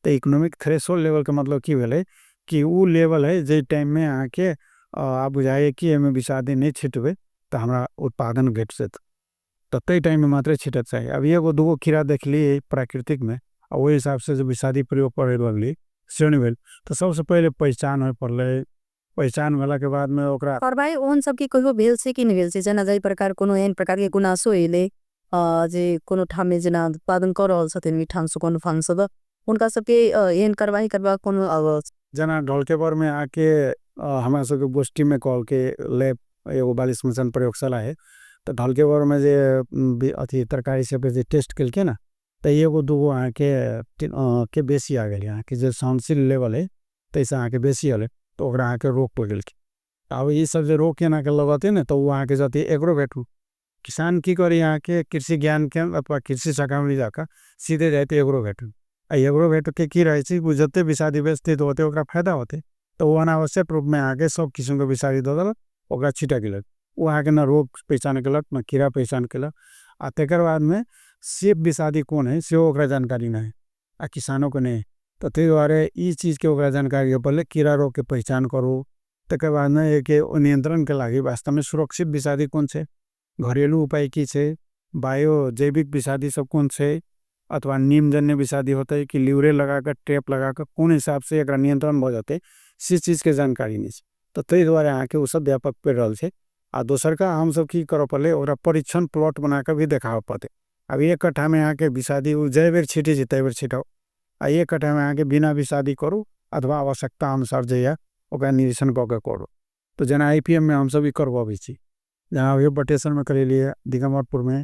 तऽ इकोनॉमिक थ्रेशोल्ड लेवलके मतलब की भेलै कि ओ लेवल है जाहि टाइममे अहाँके आब बुझाइए कि एहिमे विषादी नहि छिटबै तऽ हमरा उत्पादन घटि जेतै, तऽ ताहि टाइममे मात्रे छिटऽके चाही। आब एगो दूगो कीड़ा देखलियै प्राकृतिकमे आ ओहि हिसाबसँ जे विषादी प्रयोग करै लगली से नहि भेल, तऽ सबसँ पहिले पहिचान होइ पड़लै, पहिचान भेलाके बादमे ओकरा कार्रवाई ओहन सबके कहियो भेल छै कि नहि भेल छै? जेना जाहि प्रकार कोनो एहन प्रकारके गुनासो एलै जे कोनो ठाममे जेना उत्पादन कऽ रहल छथिन ओहिठामसँ कोनो फंक्शन, हुनका सबके एहन कार्रवाई करबाक कोनो जेना ढोलकेबरमे आके हमरा सबके गोष्ठीमे कहलकै लैब एगो बालिश मिशन प्रयोगशाला है, तऽ ढोलकेबरमे जे अथी तरकारी सबके जे टेस्ट केलकै ने तऽ एगो दूगो अहाँके के बेसी आ गेलै, अहाँके जे सहनशील लेवल है ताहिसँ अहाँके बेसी एलै, तऽ ओकरा अहाँके रोक पड़ि गेलकै। आब ई सब जे रोक एनाके लगतै ने तऽ ओ अहाँके जते एग्रोवेट किसान की करी अहाँके कृषि ज्ञान केन्द्र अथवा कृषि शाखामे जाकऽ सीधे जाइते एग्रोवेट, आ एग्रोवेटके की रहै छै ओ जते विषादी बेचतै तऽ ओते ओकरा फायदा होतै, तऽ ओ अनावश्यक रूपमे अहाँके सब किसिमके विषादी दऽ देलक, ओकरा छिटक गेलक, ओ अहाँके न रोग पहिचान केलक न कीड़ा पहिचान केलक, आ तकर बादमे सेफ विषादी कोन है सेहो ओकरा जानकारी नहि है आ किसानोके नहि है। तऽ ताहि दुआरे ई चीजके ओकरा जानकारी पड़लै, कीड़ा रोगके पहिचान करू, तकर बादमे एहिके नियंत्रणके लागि वास्तवमे सुरक्षित विषादी कोन छै, घरेलू उपाय की छै, बायो जैविक विषादी सब कोन छै, अथवा नीमजन्य विषादी होतै कि ल्यूरे लगाकऽ ट्रैप लगाकऽ कोन हिसाबसँ एकरा नियंत्रण भऽ जेतै से चीजके जानकारी नहि छै। तऽ ताहि दुआरे अहाँके ओ सब व्यापक पड़ि रहल छै। आ दोसरका हमसब की करऽ पड़लै, ओकरा परीक्षण प्लॉट बनाकऽ भी देखाबऽ पड़तै। आब एक कट्ठामे अहाँके विषादी ओ जाहि बेर छिटै छै ताहि बेर छिटाउ, आ एक कट्ठामे अहाँके बिना विषादी करू अथवा आवश्यकता अनुसार जे यऽ ओकरा निरीक्षण कऽ के करू। तऽ जेना I P M मे हमसब ई करबबै छी, जेना अभियो बटेसरमे करेलियै, दिगम्बरपुरमे,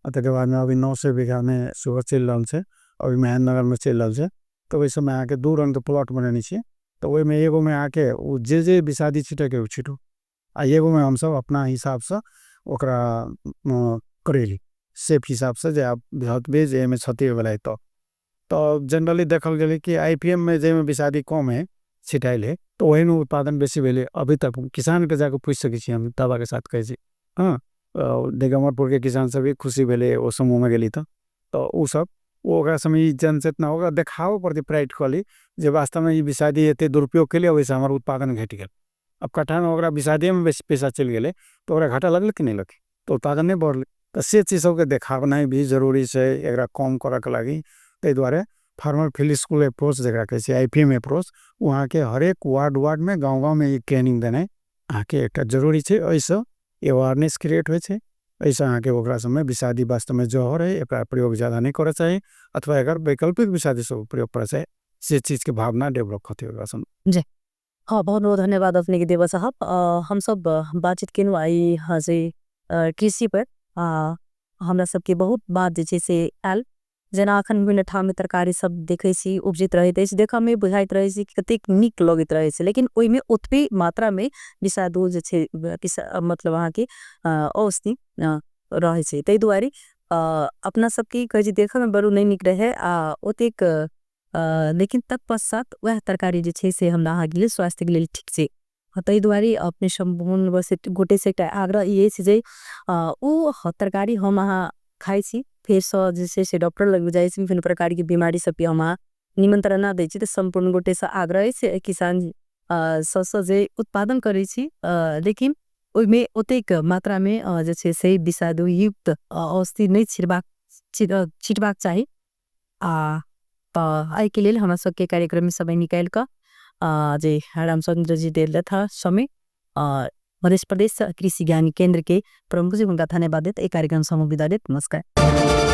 आ तकर बादमे अभी 900 बीघामे सेहो चलि रहल छै, अभी महेन्द्र नगरमे चलि रहल छै। तऽ ओहि सबमे अहाँके दू रङ्गके प्लॉट बनेने छियै, तऽ ओहिमे एगोमे अहाँके ओ जे जे विषादी छिटैके ओ छिटू, आ एगोमे हमसब अपना हिसाबसँ ओकरा करेली सेफ हिसाबसँ, जे आब हतबे जे एहिमे क्षति होइवला है। तऽ जनरली देखल गेलै कि I P M मे जाहिमे विषादी कम है छिटाइल है, तऽ ओहिमे उत्पादन बेसी भेलै। अभी तक किसानके जाकऽ पूछि सकै छी, हम दावाके साथ कहै छी। हँ, दिगम्बरपुरके किसान सब भी खुशी भेलै ओ समूहमे गेली, तऽ ओ सब ओकरा सबमे ई जनचेतना ओकरा देखाबऽ पड़तै प्रैक्टिकली जे वास्तवमे ई विषादी एते दुरुपयोग केलियै, ओहिसँ हमर उत्पादन घटि गेल। आब कट्ठामे ओकरा विषादियेमे बेसी पैसा चलि गेलै, तऽ ओकरा घाटा लगलै कि नहि लगलै, तऽ उत्पादन नहि बढ़लै। तऽ से चीज सबके देखाबनाइ भी जरूरी छै एकरा कम करऽके लागि। ताहि दुआरे फार्मर फील्ड स्कूल अप्रोच जकरा कहै छै, I P M approach, ओ अहाँके हरेक वार्ड वार्डमे गाँव गाँवमे ई ट्रेनिंग देनाइ अहाँके एकटा जरूरी छै। एहिसँ अवेयरनेस क्रिएट होइ छै, एहिसँ अहाँके ओकरा सबमे विषादी वास्तवमे जहर है, एकरा प्रयोग ज्यादा नहि करऽ चाही अथवा एकर वैकल्पिक विषादी सब प्रयोग करऽ चाही, से चीजके भावना डेवलप होतै ओकरा सबमे। जी हाँ, बहुत बहुत धन्यवाद अपने के देवा साहब। हम सब बातचीत केलहुँ आइ से कृषि पर, हमरा सबके बहुत बात जे छै से आयल। जेना अखन विभिन्न ठाममे तरकारी सब देखै छी उपजैत रहैत अछि, देखऽमे बुझाइत रहै छै कि कतेक नीक लगैत रहै छै, लेकिन ओहिमे ओतबे मात्रामे विषादु जे छै, मतलब अहाँके औषधि रहै छै। ताहि दुआरे अपना सबके कहै छै देखऽमे बरू नहि नीक रहै आ ओतेक, लेकिन तत्पश्चात वएह तरकारी जे छै से हमरा अहाँके लेल स्वास्थ्यके लेल ठीक छै। ताहि दुआरे अपने सम्पूर्ण गोटे से एकटा आग्रह ई अछि जे ओ तरकारी हम अहाँ खाइ छी, फेरसँ जे छै से डॉक्टर लग जाइ छी, विभिन्न प्रकारके बीमारी सबके हम अहाँ निमंत्रणा दै छी। तऽ सम्पूर्ण गोटेसँ आग्रह अछि किसान सबसँ जे उत्पादन करै छी, लेकिन ओहिमे ओतेक मात्रामे जे छै से विषादुयुक्त औषधि नहि छिटबाक चाही। आ तऽ एहिके लेल हमरा सबके कार्यक्रममे समय निकालि कऽ जे रामचंद्र जी देलथि हँ समय, मध्य प्रदेश कृषि ज्ञान केंद्र के प्रमुख जी, हुनका धन्यवाद दैत एहि कार्यक्रम से हम विदा लेब। नमस्कार।